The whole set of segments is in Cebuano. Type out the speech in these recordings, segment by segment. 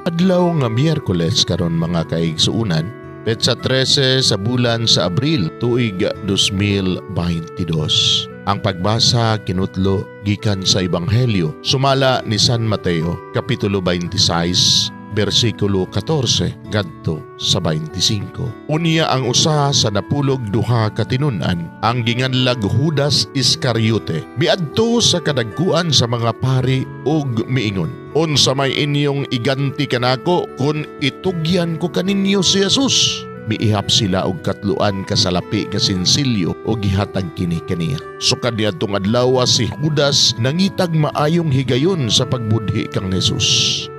Adlaw nga Miyerkules karon, mga kaigsuunan, petsa 13 sa bulan sa Abril, tuig 2022. Ang pagbasa kinutlo gikan sa Ebanghelyo sumala ni San Mateo, kapitulo 26, bersikulo 14 ngadto sa 25. Unya ang usa sa 12 ka tinun-an, ang ginganlag Judas Iscariote, miadto sa kadagkuan sa mga pari ug miingon, "Unsa may inyong iganti kanako kun itugyan ko kaninyo si Jesus?" Miihap sila og 3 ka salapi nga sinsilyo og gihatag kini kaniya. Sukad niadtong adlaw, si Judas nangitag maayong higayon sa pagbudhi kang Jesus.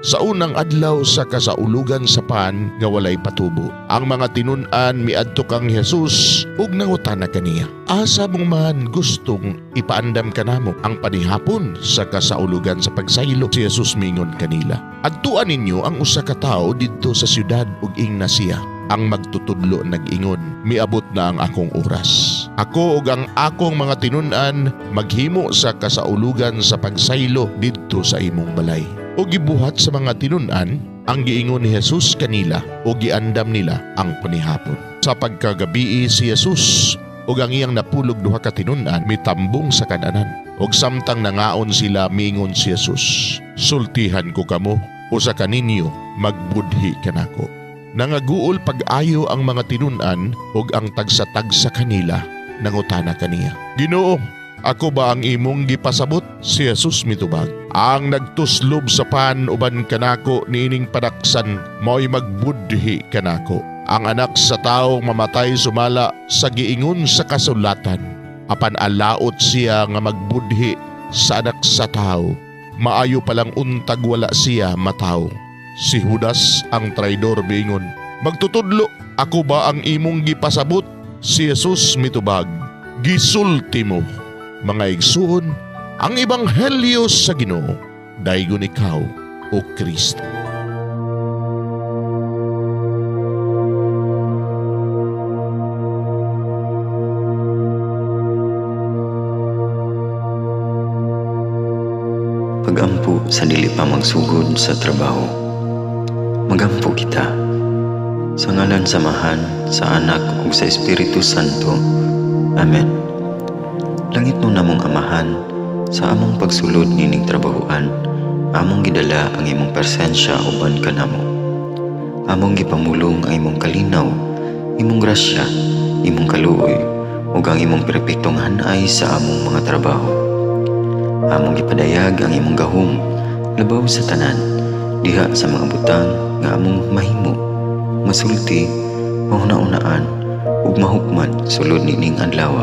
Sa unang adlaw sa kasaulugan sa pan nga walay patubo, ang mga tinun-an miadto kang Jesus ug nangutana kaniya, "Asa mo man gustong ipaandam kanamo ang panihapon sa kasaulugan sa pagsaylo?" Si Jesus mingon kanila, "Adtuan ninyo ang usa ka tawo didto sa syudad ug ingna siya, 'Ang magtutudlo nag-ingon, miabot na ang akong oras. Ako ug ang akong mga tinun-an maghimo sa kasaulugan sa pagsaylo didto sa imong balay.'" Ug gibuhat sa mga tinun-an ang giingon ni Jesus kanila ug giandam nila ang panihapon. Sa pagkagabii, si Jesus ug ang iyang 12 ka tinun-an mitambong sa kananan. Ug samtang nangaon sila, miingon si Jesus, "Sultihan ko kamo, usa kaninyo magbudhi kanako." Nangaguol pag-ayo ang mga tinun-an ug ang tagsa-tagsa kanila nangutana kaniya, "Ginoo, ako ba ang imong gipasabot?" Si Jesus mitubag, "Ang nagtuslob sa pan uban kanako niining padaksan mao'y magbudhi kanako. Ang Anak sa Tawo mamatay sumala sa giingon sa kasulatan. Apan alaot siya nga magbudhi sa Anak sa Tawo. Maayo palang untag wala siya matawo." Si Judas ang traidor miingon, "Magtutudlo, ako ba ang imong gipasabot?" Si Jesus mitubag, "Gisulti mo." Mga igsuon, ang ebanghelyo sa Ginoo. Daygon ikaw, o Kristo. Pagampo sa dili pa magsugod sa trabaho. Magampo kita. Sa ngalan sa Amahan, sa Anak ug sa Espiritu Santo. Amen. Langit no namong Amahan, sa among pagsulod nining trabahoan, among gidala ang imong presensya uban kanamo. Among gipamulong ang imong kalinaw, imong grasya, imong kaluoy, ug ang imong perpektong hanay sa among mga trabaho. Among gipadayag ang imong gahom labaw sa tanan, diha sa mga butang nga among mahimo, masulti, mahuna-unaan ug mahukman sulod nining adlaw.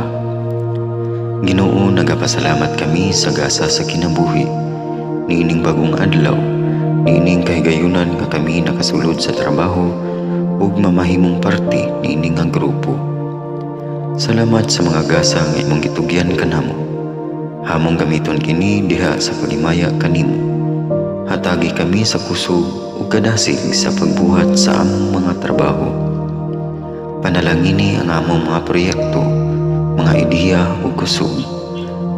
Ginoo, nagapasalamat kami sa gasa sa kinabuhi niining bagong adlaw, niining kahigayunan nga kami nakasulod sa trabaho ug mamahimong parte niining nga grupo. Salamat sa mga gasa nga imong gitugyan kanamo. Hamong gamiton kini diha sa paghimaya kanimo. Hatagi kami sa kusog ug kadasig sa pagbuhat sa among mga trabaho. Panalangini ang among mga proyekto, mga ideya ug kusog.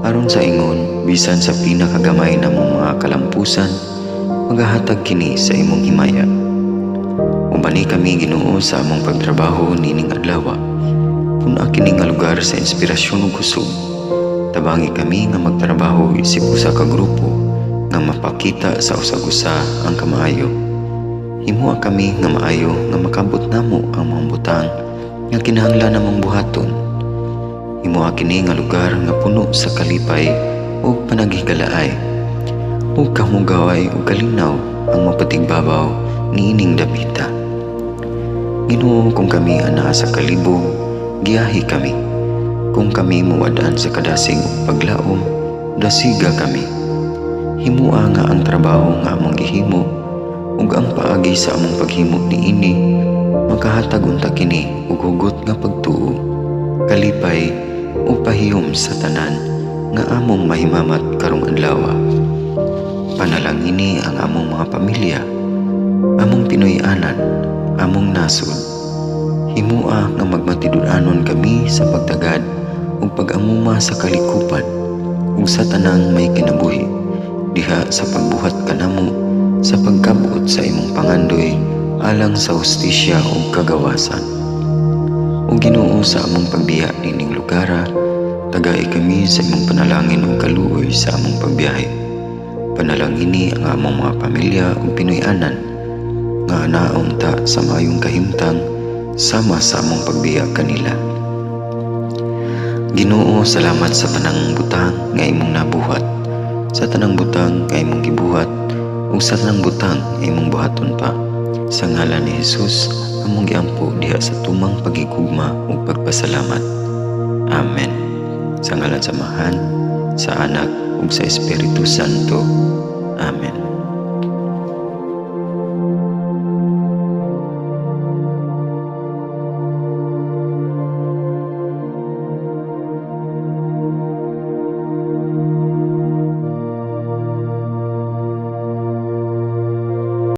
Aron sa ingon, bisan sa pinakagamay namong mga kalampusan, magahatag kini sa imong himaya. Ubani kami, Ginoo, sa among pagtrabaho nining adlaw. Pun-a kini nga lugar sa inspirasyon ug kusog. Tabangi kami nga magtrabaho isip usa ka grupo nga mapakita sa usag-usa ang kamaayo. Himoa kami nga maayo nga makabot namo ang mga butang nga kinahanglan namong buhaton. Himoa kini nga lugar nga puno sa kalipay ug panaghigalaay, ug kamugaway ug kalinaw ang mapatigbabaw niining dapita. Ginoo, kung kami anaa sa kalibog, giyahi kami. Kung kami muwad-an sa kadasig ug paglaom, dasiga kami. Himoa nga ang trabaho nga among gihimo ug ang paagi sa among paghimo niini makahatag unta kini og hugot nga pagtuo, kalipay ug pahiyom sa tanan nga among mahimamat karong adlaw. Panalangini ang among mga pamilya, among Pinoy-anan, among nasod. Himoa nga magmatinud-anon kami sa pagtagad ug pag-amuma sa kalikupan ug sa tanang may kinabuhi diha sa pagbuhat kanamo sa pagkabot sa imong pangandoy alang sa hustisya ug kagawasan. O Ginoo, sa among pagbiya niining lugara, tagai kami sa imong panalangin ug kaluoy sa among pagbiyahe. Panalangini ang among mga pamilya ug Pinoy-anan nga anaon ta sa maayong kahimtang sama sa among pagbiya kanila. Ginoo, salamat sa tanang butang nga imong nabuhat, sa tanang butang nga imong gibuhat, ug sa tanang butang nga imong buhaton pa. Sa ngalan ni Jesus, among giampo diha sa tumang pagigugma ug pagpasalamat. Amen. Sa ngalan sa Amahan, sa Anak ug sa Espiritu Santo. Amen.